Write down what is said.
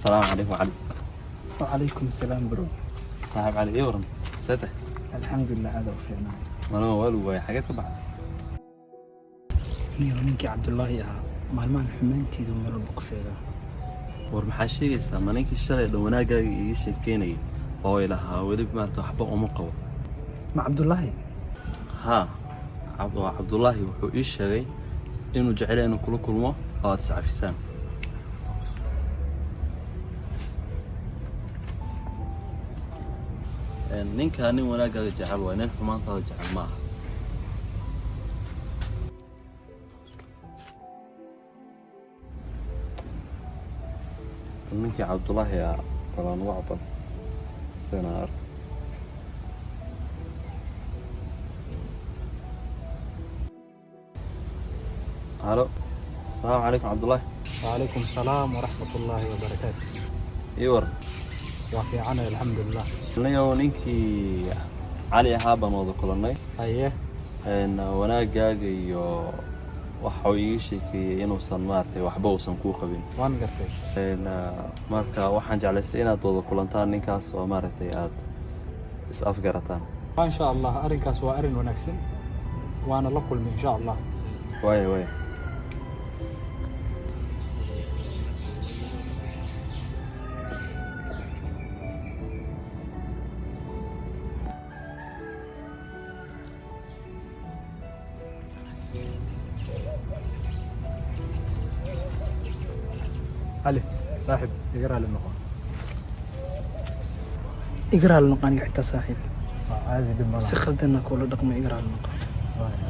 Asalaamu calaykum, Cali. Wacalaykum salaam, bro. Saaxiib Cali, ii waran, see tahay? Alxamdulilah, aada u fiicnahay. Malama waa lagu waayay, xageed ka baxday? Niyo, ninkii Cabdullaahi ahaa maalmahan xumaanteedu mar walba ku sheegaa. War maxaa sheegaysaa? Ma ninkii shalay dhan wanaaggaaga iiga sheekeynayay oo ilahaa weli maarata waxba uma qabo? Ma Cabdullaahi? Haa, waa Cabdullaahi. Wuxuu ii sheegay inuu jecel yahay inuu kula kulmo oo aad iscafisaan. Ninkaa nin wanaaggaaga jecel waay, nin xumaantaada jecel ma aha. Ninkii Cabdullaahi ah balaan ugu caban isagana ark. Halo, asalaamu calaykum, Cabdullaahi. وعليكم السلام ورحمة الله وبركاته. Ii waran. Waa fiican, alxamdulilah. Anigo ninkii Cali ahaa baan wada kulannay. Haye. Wanaagaaga iyo waxa uu iiga sheekeeyey inuusan maaragtay waxba uusan kuu qabin. Waan gartay. Marka waxaan jeclaystay inaad wada kulantaan ninkaas oo maaragtay aad is afgarataan. Ma sha Allah, arrinkaas waa arrin wanaagsan, waana la kulmay insha Allah. Waaya. Cali saaxib, iga raali noqo. Iga raali noqo aniga xitaa, saaxiib. Waa caadi, dhib malaha. Si khaldanna kula dhaqmo, iga raali noqo. Waaya.